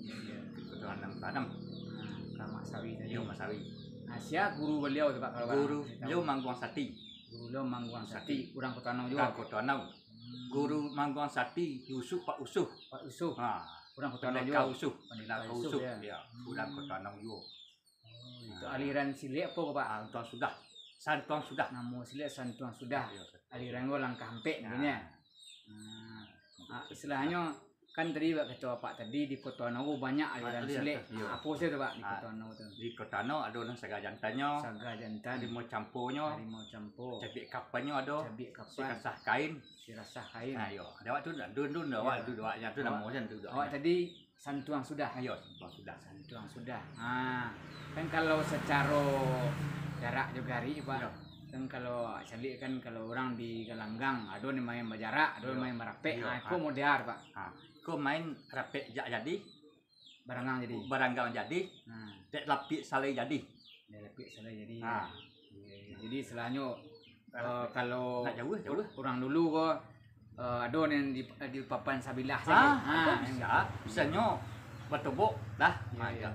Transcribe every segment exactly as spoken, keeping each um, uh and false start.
Iyo, iyo. Koto Anau Tanam. Nah, ka Mak Sawi tadi. Iyo, Mak Sawi. Nah, sia guru baliau tu, Pak, kalau Guru urang baliau Mangguang Sati. Guru baliau Mangguang Sati. Sati. Urang Koto Anau juo. Urang Koto Anau. Hmm. Guru Mangguang Sati, Yusuf Pak Usuh. Pak Usuh. Ha. Urang Koto Anau Pandeka juo. Usuh. Pandeka Pandeka Usuh, Usuh, ya. Ya. Hmm. Urang Koto Anau juo. Oh, itu. Nah. Aliran silek apo ko, Pak? Ah, Santuang Sudah. Santuang Sudah. Namo silek Santuang Sudah. Iyo, Santuang Aliran Sudah. Ko langkah ampek, nah, mungkin, ya. Nah. Ah, istilahnyo kan tadi bak kato Apak tadi di Koto Anau banyak aliran silek. Ah, iyo. Apo sajo tu, Pak, di Koto Anau tu? Ah, di Koto Anau ado nan Saga Jantannyo. Saga Jantan. Harimau Camponyo. Harimau Campo. Cabiak Kapannyo ado. Cabiak Kapan. Sirasah Kain. Sirasah Kain. Nah, iyo. Ado awak tu, dun, dun, awak tu, awak nyo tu namo sajo tu. Awak tadi Santuang Sudah. Iyo, Santuang Sudah. Santuang Sudah. Ha, kan kalau sacaro jarak jo garik, Pak. Iyo. Kan kalau caliak kan kalau urang di galanggang, ado nan main bajarak, ado nan main barapek. Iyo. Ha, iko model, Pak. Ha, iko main rapek jak jadi, baranggang jadi. Baranggang jadi, ha, dek lapik salai jadi. Dek lapik salai jadi. Ha. Iyo, iyo. Jadi istilahnyo, eh, kalau urang dulu ko, eh, ado nan di, di papan sabilah sajo. Ah, ha, ado bisa. Bisanyo batobok lah. Iyo, ha, iyo.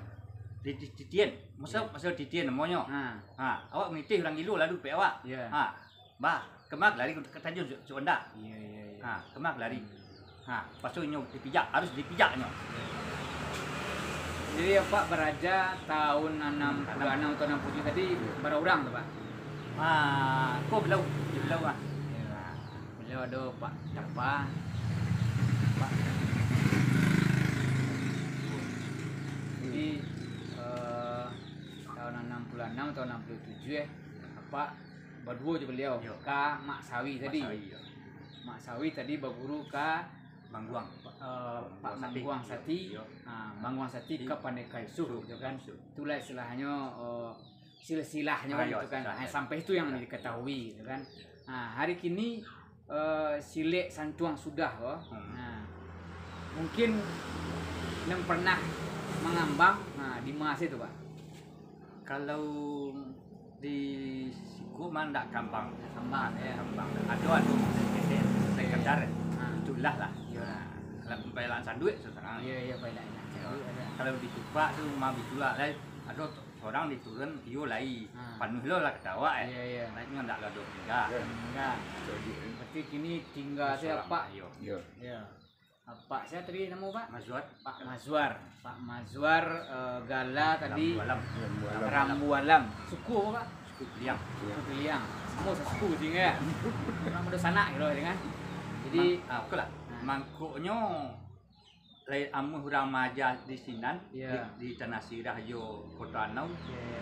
Di, di, titian. Maso, iyo, maso titian namonyo. Ha. Ha, awak manitih urang gilo lalu pek awak. Iyo. Ha. Bah, kama lari ka tajun su-, suanda. Iyo, iyo, iyo. Ha, kama lari. Hmm. Ha, pasu inyo dipijak, harus dipijaknyo. Jadi, Apak baraja tahun anam puluah anam atau anam puluah tujuah tadi, bara urang tu, Pak? Ah, ko baliau, baliau ah. Iyo. Baliau ado Pak Tapa. Pak. Jadi, eh, tahun anam puluah anam atau anam puluah tujuah, eh, Apak baduo jo baliau, iyo, ka Mak Sawi tadi. Mak Sawi, iyo. Mak Sawi tadi baguru ka Mangguang. Eh, Pak Mangguang Sati. Mangguang Sati. Iyo. Ha, Mangguang Sati ka Pandeka Yusuh, gitu kan. Yusuh. Itulah istilahnyo, eh, silsilahnyo, ah, iyo, gitu kan. Silsilah. Ha, sampai itu yang diketahui, gitu kan. Ha, hari kini, eh, silek Santuang Sudah ko. Hmm. Ha. Mungkin nan pernah mangambang, ha, di ma se tu, Pak? Kalau di siko mah ndak kambang. Kambang, yo. Kambang. Ado, ado ketek, ketek kadar. Ha. Itulah lah. Iyo lah. Kalau pailaan sanduik, susah. Iyo, iyo, pailaan sanduik ado. Kalau di Tupak tu mah bitulah lai. Ado tu, surang diturun, iyo lai. Ha. Panuih lo lah kata awak, eh. Iyo, iyo. Naiknyo ndak lo ado tingga. Tingga. Berarti kini tingga tu, Pak? Iyo. Iyo. Iyo. Apak sia tadi namo, Pak? Mazwar. Pak Mazwar. Pak Mazwar, eh, gala tadi Rambu Alam. Rambu Alam. Rambu Alam. Suku apo, Pak? Suku Piliang. Suku Piliang. Samo sasuku gitu, yo? Urang badunsanak gitu, kan? Jadi, mang-, ah, oke lah. Nah. Mangkonyo, lai amuah urang maaja di sinan, yo, di, di Tanah Sirah jo Koto Anau. Yo, yo.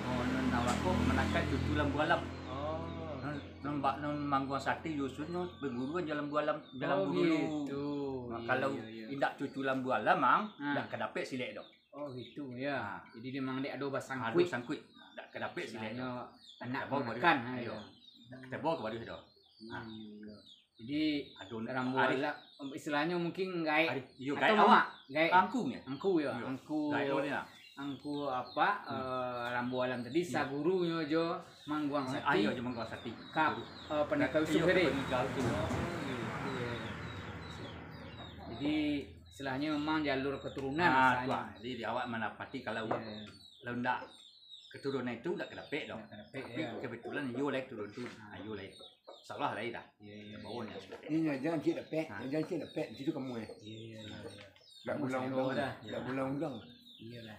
Oh, nan awak ko manangkak cucu Rambu Alam. Oh. Nan, nan ba-, nan Mangguang Sati Yusuhnyo baguruan jo Rambu Alam. Dalam guru dulu. Oh, gitu. Nah, iyo, kalau iyo, iyo. Indak cucu Rambu Alam, mang, ah, indak ka dapek silek tu. Oh, gitu, yo. Ah. Jadi, memang dek ado basangkuik. Ado sangkuik. Indak Ka dapek silek tu. Istilahnyo anak mamakan, ha, iyo. Iyo. Ka tebao ka baruih tu. Hmm, iyo. Jadi, ado rambu alam, istilahnyo mungkin gaek. Iyo, atau gaek awak, gaek. Angku ni. Angku, yo. Iyo. Angku, gaek lo ni lah. Angku apa, eh, rambu alam tadi, sagurunyo jo mangguang sati. Iyo, jo mangguang sati. Ka, eh, Pandeka Yusuf tadi. Iyo, Pandeka Yusuf. Oh, iyo. Jadi, istilahnyo memang jalur keturunan. Ah, istilahnyo. Jadi, di awak manapati kalau, iyo, kalau ndak keturunan itu ndak ka dapek doh. Ndak ka dapek, tapi yo. Kebetulan iyo lai turun tu. Ha. Iyo lai. Salah lai dah. Iyo, iyo, iyo. Bawonyo. Ini jan cik dapek, jan cik dapek, di situ kamu, eh. Iyo, iyo, iyo, iyo. Ndak ulang-ulang dah. Ndak ulang-ulang. Iyolah.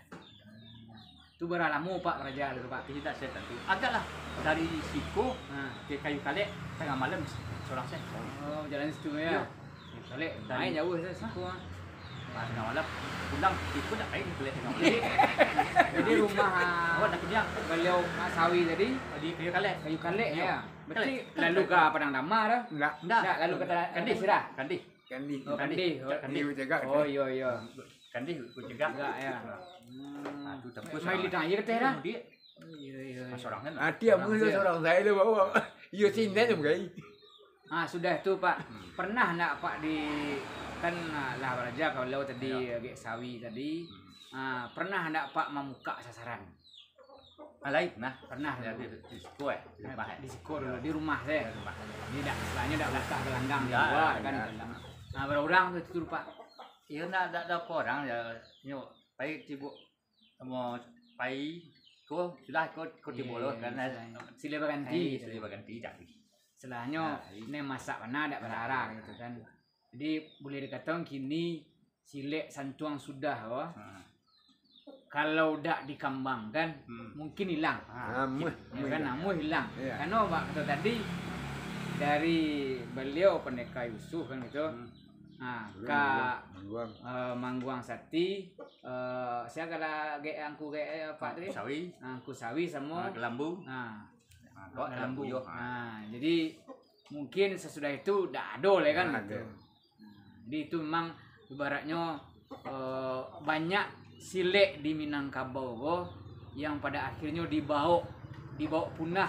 Tu bara lamo Pak baraja tu, Pak? Tidak, saya tak tahu. Agaklah dari siko ke Kayu Kalek tangah malam sorang saya. Oh, jalan situ ya. Iyo. Kalek, dari main jauh sajo siko, ah. Tangah malam pulang, ikut nak main kalek tangah malam. Jadi, jadi rumah, ah, awak nak kenyang. Baliau Mak Sawi tadi? Di Kayu Kalek. Kayu Kalek, yo. Berarti kalek. Lalu ka Padang Dama tu? Ndak. Ndak, lalu ka Tala-, Kandih. Sirah? Kandih. Kandih. Oh, Kandih. Kandih. Oh, Kandih. Kandih, Cagak, oh, Kandih. Iyo, iyo. Kandih, Cagak. Cagak, yo. Hmm. Ah, tu tempus. Main di tangah, iyo, kateh dah. Mudik. Iyo, iyo, iyo. Sorang kan? Ati amun sorang sajo lah bawa. Iyo, sinan tu, kai. Ah, sudah tu, Pak. Hmm. Pernah ndak Pak di, kan, ah, lah baraja kalau tadi, iyo, agak Sawi tadi. Hmm. Ah, pernah ndak Pak mamukak sasaran? Ah, lai pernah. Pernah. Yo, di, di siko, eh, di rumah, eh. Di siko dulu, di rumah sajo. Di rumah. Jadi ndak, istilahnyo ndak buka galanggang di lua, kan. Ndak, ndak. Nah, bara urang tu, tu, Pak? Iyo, ndak, ndak, ndak bara urang, yo, nyo, pai tibo, samo pai, ko, sudah, ko, ko tibo lo, kan, istilahnyo. Silih baganti, eh, gitu. Silih baganti, jadi. Istilahnyo, nah, iyo. Nen masak bana dak bara arah gitu kan. Jadi, buliah dikatokan kini silek santuang sudah ko. Hmm. Kalau dak dikambangkan, hmm, mungkin ilang. Ah, muah, muah ilang. Muah ilang. Iyo. Karano bak kato tadi, dari baliau Pandeka Yusuf kan gitu. Hmm. Ah, ka, Mangguang. Eh, Mangguang Sati, eh, sia kala gaek angku gaek, eh, apak tadi? Sawi. Ah, Angku Sawi samo, ah, Kelambu. Ah. Ah, Kelambu. Kelambu, yo. Ah. Ah, jadi mungkin sasudah itu dak ado lai kan gitu. Dak ado. Nah, jadi itu memang ibaratnyo, eh, banyak silek di Minangkabau ko yang pada akhirnyo dibaok, dibaok punah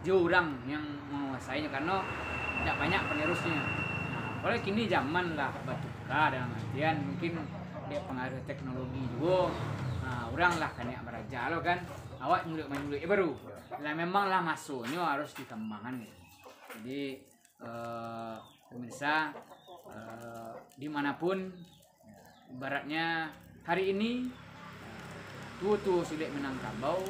jo urang yang manguasainyo, karano dak banyak penerusnyo. Nah, kalau kini zaman lah batuka, dalam artian mungkin dek pangaruh teknologi juo, nah, urang lah kaniak baraja lo kan, awak nyuluik-manyuluik baru. Lah memang lah masonyo harus dikambangkan gitu. Jadi, eh, pemirsa, eh, di mana pun, ibaratnya hari ini, tuo-tuo silek Minangkabau,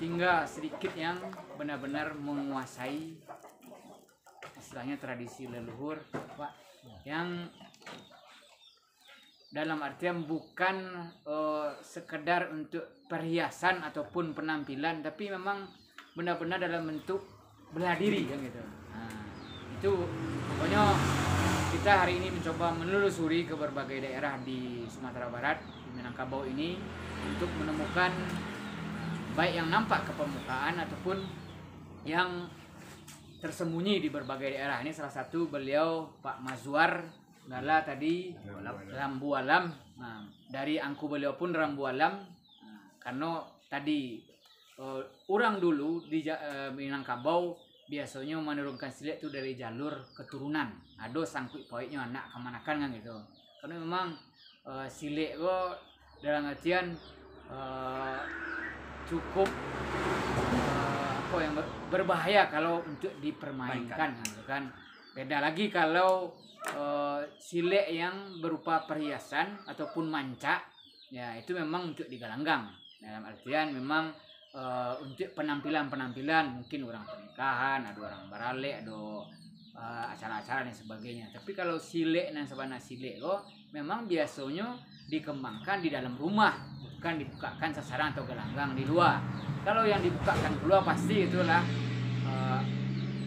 tingga sadikit yang benar-benar manguasai, istilahnyo, tradisi leluhur, Pak, yang dalam artian bukan, eh, sekedar untuk perhiasan ataupun penampilan, tapi memang benar-benar dalam bentuk bela diri kan gitu. Nah, itu pokoknya kita hari ini mencoba menelusuri ke berbagai daerah di Sumatera Barat, di Minangkabau ini, untuk menemukan baik yang nampak ke permukaan ataupun yang tersembunyi di berbagai daerah. Ini salah satu beliau, Pak Mazwar Gala tadi, Lambu Alam. Lambu Alam. Nah, dari angku beliau pun Rambu Alam. Nah, karano tadi, eh, urang dulu di Ja-, eh, Minangkabau biasonyo manurunkan silek tu dari jalur keturunan. Ado sangkuik pauiknyo anak kamanakan kan gitu. Karano memang, eh, silek ko dalam artian, eh, cukup, eh, apa yang ber-, berbahaya kalau untuk dipermainkan, mainkan, gitu kan. Beda lagi kalau, eh, silek yang berupa perhiasan ataupun mancak, ya, itu memang untuk digalanggang. Dalam artian memang, eh, untuk penampilan-penampilan, mungkin urang pernikahan, ado urang baralek, ado, eh, acara-acara dan sebagainya. Tapi kalau silek nan sabana silek ko, memang biasonyo dikembangkan di dalam rumah, bukan dibukakkan sasaran atau galanggang di lua. Kalau yang dibukakkan keluar, pasti itulah, eh,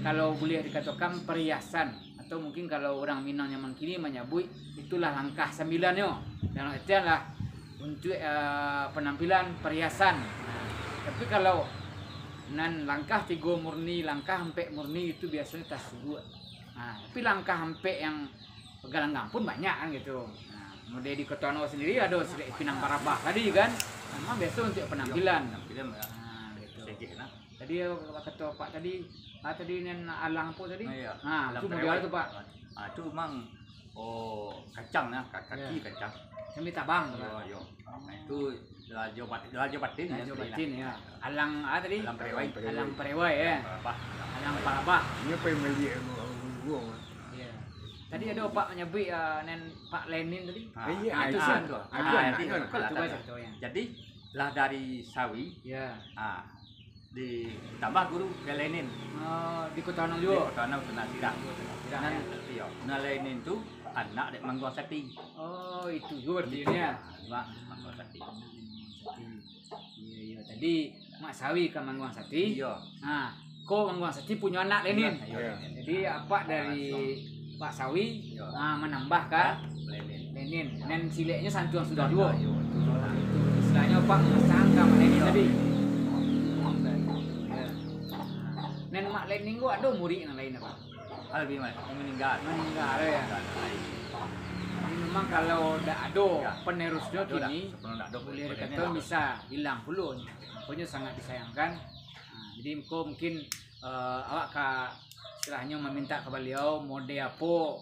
kalau buliah dikatokan, perhiasan, atau mungkin kalau urang Minang zaman kini manyabuik, itulah langkah sambilannyo. Dalam artian lah untuk, eh, penampilan, perhiasan. Nah, tapi kalau nan langkah tigo murni, langkah ampek murni, itu biasonyo tasuruak. Nah, tapi langkah ampek yang galanggang pun banyak kan gitu. Nah, model di Kota Nol sendiri ado silek Pinang Barabah tadi kan. Memang biaso untuk penampilan. Penampilan, ya. Nah, Oke, nah. Tadi, eh, kato Pak tadi, ah, tadi nan alang apo tadi? Ah, iyo. Ah, Alang tu model Perewai. Tu, Pak. Ah, tu memang, oh, kacang nah, ka-, kaki Iyo. Kacang. Sambil tabang, Pak. Iyo, iyo. Nah, itu lajo bat-, lajo batin ya, Lajo sebenarnya. Batin, ya. Alang, ah, tadi? Alang Perewai. Alang Perewai, ya. Alang Parabah. Alang Parabah. Inyo pai maliek gurung. Iya. Tadi ada Pak manyabuik, ah, nan Pak Lenin tadi. Ah, Iya, ah, itu itu sih. Ado, Ah, ado, itu ado, ado. Itu ado. Ceritonyo. Jadi, lah dari Sawi, Ya. ah, ditambah guru ka Lenin. Oh, di Kota Anam Di juo? Kota Anam, Kota Sirah. Kota Sirah, Nan, ya. Iyo, nan Lenin tu anak dek Mangguang Sati. Oh, itu juo artinyo. Anak Mangguang Sati. Iya, iya. Tadi Mak Sawi ka Mangguang Sati. Iyo. Nah, ko Mangguang Sati punyo anak Lenin. Iyo, iyo. Jadi, apak dari Pak Sawi, Iyo. ah, manambah ka Lenin. Lenin. Nan sileknyo santuang sudah juo. Iyo, betul. Oh, itu. Istilahnyo, Pak, mamasang ka Mak Lenin Iyo. Tadi. Iya. Nan Mak Lenin ko ado murid nan lain, Pak? Ah, labiah ma-, maningga. Maningga, ya. Jadi, memang kalau dak ado Ya. penerusnyo Ado dak? kini, Sebelum dak ado boleh penerusnyo dikato dak ado. bisa hilang pulo. Makonyo sangat disayangkan. Nah, jadi, ko mungkin, eh, awak ka istilahnyo maminta ka baliau mode apo,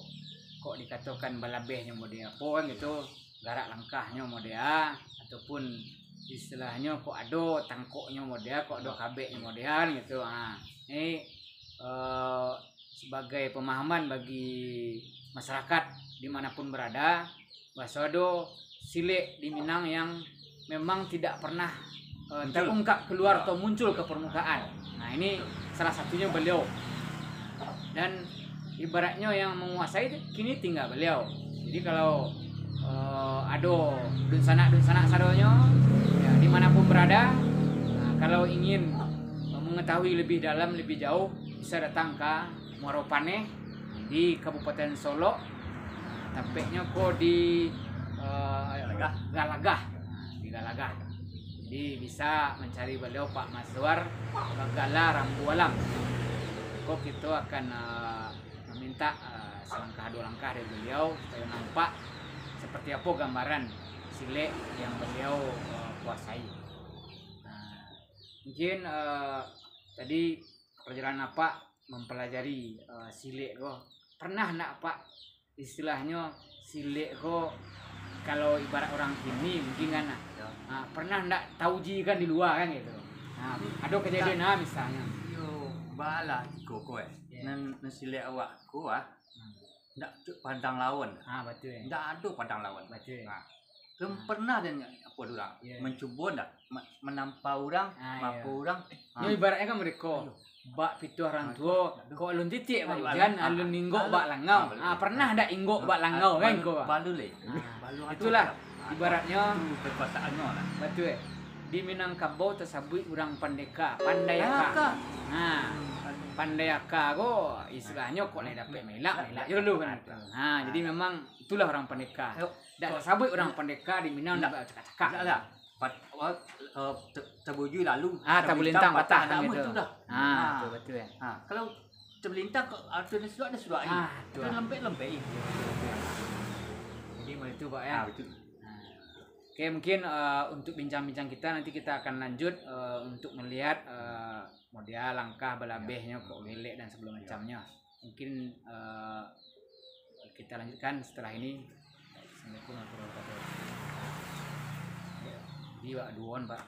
kok dikatokan balabehnyo mode apo kan gitu, garak langkahnyo mode a, ataupun istilahnyo kok ado tangkoknyo mode a, kok ado kabeknyo mode a kan gitu. Ha, ini, eh, sebagai pemahaman bagi masyarakat di mana pun berada, bahaso ado silek di Minang yang memang tidak pernah, eh, Muncul. terungkap keluar Ya. atau muncul ke permukaan. Nah, ini salah satunyo beliau. Dan ibaratnyo yang menguasai tu kini tinggal beliau. Jadi kalau, eh, ado dunsanak-dunsanak sadonyo, ya, di mana pun berada, nah, kalau ingin, eh, mengetahui lebih dalam, lebih jauh, bisa datang ka Muaro Paneh di Kabupaten Solok. Nah, tampeknyo ko di, eh, Galagah. Galagah. Nah, di Galagah. Jadi, bisa mancari baliau Pak Mazwar Bagala Rambu Alam. Ko kito akan, eh, maminta, eh, salangkah duo langkah dari baliau, supayo nampak seperti apo gambaran silek yang baliau, eh, kuasai. Nah, mungkin, eh, tadi perjalanan Apak mampalajari, eh, silek ko, pernah ndak, Pak, istilahnyo silek ko, kalau ibarat urang kini mungkin kan, nah, Yo. ah, pernah ndak tauji kan di lua kan gitu. Nah, ado kejadian, nah, misalnyo. Yo, baa lah iko ko, eh. Yo. Nan, nan silek awak ko, ah, Hmm. ndak cuk padang lawan. Ah, batua, eh. Ndak ado padang lawan. Batua, eh. Nah, Kan Ah. pernah den, apo tu urang, Iya. mancubo ndak, ma-, manampa urang, Ah, mapo iya. urang. Nyo Ah. ibaratnyo kan mereka, Ayo. bak pituah urang Ah, tuo, ndak ado. kok alun titiak Ah, bak alun, ujan, ah, alun inggok alun. bak langau. Ah, balu. Ah, pernah Ah. ndak inggok bak langau Ah, kan balu, ko, Pak? balu leh. Ah. Balu Itulah, ado, Pak. Ah, ibaratnyo. Itu kekuasaannyo lah. Batua, eh. Di Minangkabau tasabuik urang pandeka, pandai aka. Pandai aka. Nah, Hmm, pandai. pandai aka ko istilahnyo kok lai dapek mailak, mailak je dulu kan. Ah, jadi memang itulah urang pandeka. Ayo. Dak tasabuik urang pandeka di Minang Indak. Dak cakak-cakak. Indak lah. Pat-, wa-, eh, te-, tabujui lalu, Ah, tabulintang tabulintang patah patah, kan nama gitu. Itu dah. Ah, Ah. betul, betul, ya. Ah, kalau tabulintang kok, ah, tu dah surak, dah surak, eh. Ah, tu Atau lah. lembek-lembek, eh. Jadi, macam tu, Pak, ya. Ah, betul. Ah. Oke, mungkin, eh, untuk bincang-bincang kita, nanti kita akan lanjut, eh, untuk melihat, eh, model langkah balabehnyo, Ya. kok gelek dan segala Ya. macamnya. Mungkin, eh, kita lanjutkan setelah ini. Assalamualaikum warahmatullahi wabarakatuh. Ya, di Wak Duon, Pak.